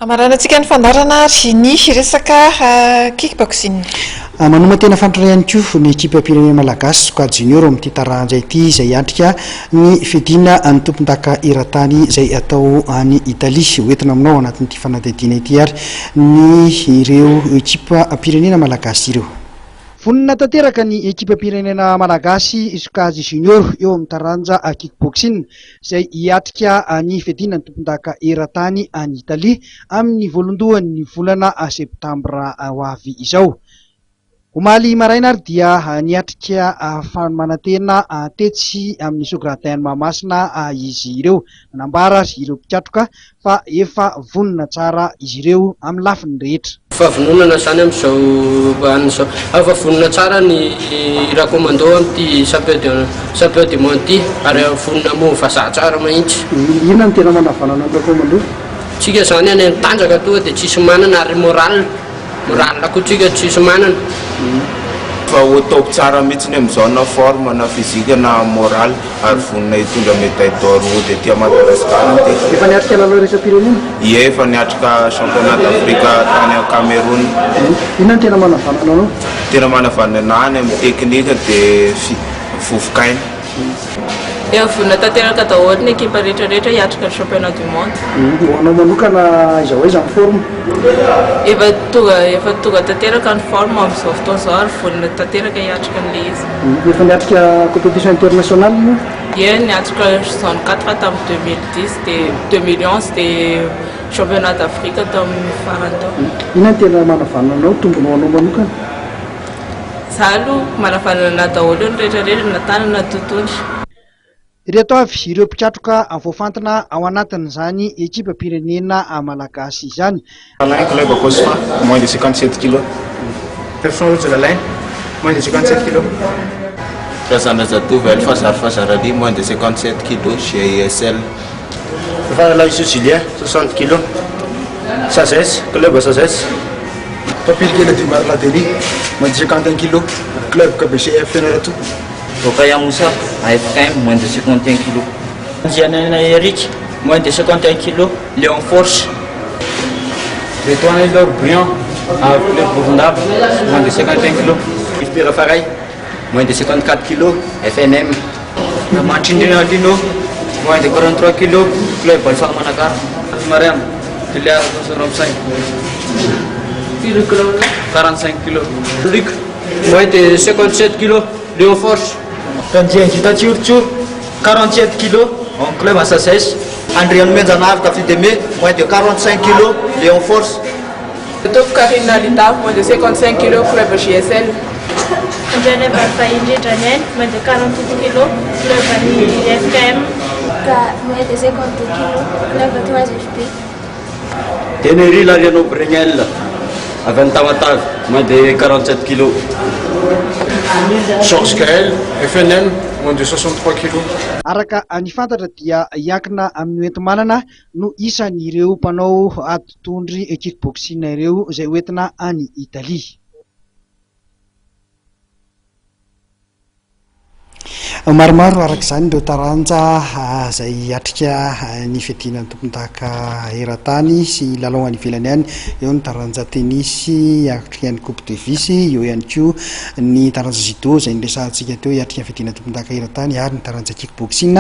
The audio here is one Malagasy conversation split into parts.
Hamaranantsika ny fandaharana ary ny resaka kick boxing. Manoman-tena fantatra ihany koa ny ekipam-pirenena malagasy sokajy junior ao amin'ity taranja ity izay hiatrika ny fiadiana ny tompondaka eran-tany izay atao any Italie. Hoentina aminao ao anatin'ity fanadihadiana ity ary ny ireo ekipam-pirenena malagasy ireo. Vonona tanteraka ny ekipam-pirenena malagasy sokajy junior eo amin'ny taranja kick boxing izay hiatrika ny fiadiana ny tompondaka eran-tany any Italie amin'ny voalondohan'ny volana septambra ho avy izao. Omaly maraina ary dia niatrika fanomanan-tena tetsy amin'ny Sogradin Mahamasina izy ireo. Nanambara ary ireo mpikatroka fa efa vonona tsara izy ireo amin'ny lafiny rehetra. Fahavononana izany amin'izao anona izao. Efa vonona tsara ny Rakomando amin'ity champion du monde ity ary vonona hamono vazaha tsara mihitsy. Inona no tena manavanana ny Rakomando? Tsika izany any amin'ny tanjaka tonga dia tsisy manana ary moral. Moral koa tsika tsisy manana. Fa au top tsara mihitsy amin'izao na forme na physique na moral ary vonona hitondra médaille d'or hody aty Madagascar aty. Efa niatrika lalao iraisam-pirenena? Ie, efa niatrika championnat d'Afrique tany Cameroun. Inona no tena manavanana anao? Tena manavanana ahy ny amin'ny technique dia vovokaina. Efa vonona tanteraka daholo ny ekipa rehetra rehetra hiatrika ny championnat du monde. Ho anao manokana aiza ho aiza ny forme? Efa tonga efa tonga tanteraka ny forme amin'izao fotoana izao ary vonona tanteraka hiatrika an'ilay izy. Efa niatrika compétition internationale ianao? Ie, niatrika zone 4 tamin'ny 2010 dia 2011 dia championnat d'Afrique tamin'ny farany tao. Inona no tena manavanana anao, tombony ho anao manokana? Za aloha manavanana daholo ny rehetra rehetra na tanana na totohondry. Ireto avy ireo mpikatroka voafantina ao anatin'izany ekipam-pirenena malagasy izany. Alain Club Cosfa, moins de 57 kilos. Perfon Rojo Alain, moins de 57 kilos. Razanajatovo El Fazar Fazarali, moins de 57 kilos, GISL. Faralahisoa Julien, 60 kilos. Sagesse, Club Sagesse. Papirikely Adimar Ladeli, moins de 51 kilos, Club KBCF Fianarantsoa. Rokaya Moussa, AFKM, moins de 51 kilos. Andrianaina Eric, moins de 51 kilos, Léon Force. Retoana Elor Briand, Club Morondava, moins de 51 kilos. Yves Pierre Faray, moins de 54 kilos, FNM. Ramantrindrina Lino, moins de 43 kilos, Club Alpha Manakara. Mariam, Tuléar 65. Firy kilos? 45 kilos. Luc, moins de 57 kilos, Léon Force. Randriangita Tsiorintsoa, 47 kilos, en club à Sagesse. Andrianomenjanahary David Aimé, moins de 45 kilos, Léon Force. Tovo Karine Lalita, moins de 55 kilos, club JSL. Andrianaibaravahy Indrindraniaina, moins de 48 kilos, club an'ny FKM. Ka moins de 52 kilos, club 3FB. Denery Lariano Bregnel, avy any Tamatave, moins de 47 kilos. Georges Gaël, FNM, moins de 63 kilos. Araka ny fantatra dia hiankina amin'ny hoenti-manana no isan'ireo mpanao ady tondry kick-boxing ireo izay hoentina any Italie. Maromaro araka izany ireo taranja izay hiatrika ny fiadiana ny tompondaka eran-tany sy lalao any ivelany any. Eo ny taranja tenisy hiatrika ny coupe Davis, eo ihany koa ny taranja judo izay niresahantsika teo hiatrika ny fiadiana ny tompondaka eran-tany ary ny taranja kick-boxing.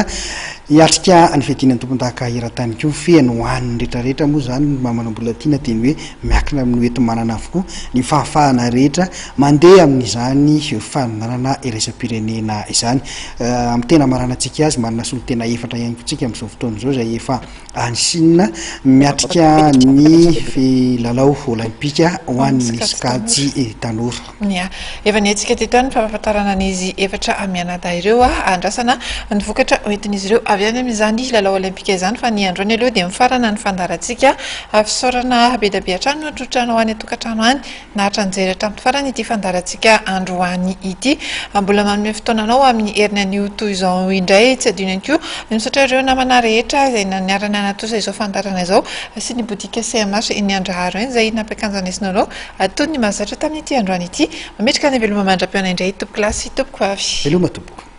Hiatrika ny fiadiana ny tompondaka eran-tany koa. Fehiny ho an'ny rehetrarehetra moa izany ny maha manambola tiana dia ny hoe miankina amin'ny hoenti-manana avokoa ny fahafahana rehetra mandeha amin'izany faninanana iraisam-pirenena izany. Amin'ny tena maranantsika azy, manana solontena efatra ihany koa tsika amin'izao fotoana izao izay efa any Chine miatrika ny lalao olympika ho an'ny sokajy tanora. Ya. Efa nihetsika teto ihany ny fampahafantarana an'izy efatra mianadahy ireo. Andrasana ny vokatra hoentin'izy ireo avy any amin'izany lalao olympika izany fa ny androany aloha dia mifarana ny fandaharantsika. Fisaorana be dia be hatrany no atolotra anao any an-tokantrano any naharitra nijery hatramin'ny farany ity fandaharantsika androany ity. Mbola manome fotoana anao amin'ny heriny anio toy izao indray. Tsy adino ihany koa ny misaotra ireo namana rehetra izay niara-nanatosa izao fandaharana izao sy ny boutique CMH eny Andraharo eny izay nampiakanjo anay sy nanao Toy ny mahazatra tamin'ity androany ity, mametraka ny veloma mandra-pihaona indray tompokolahy sy tompokovavy. Veloma tompoko.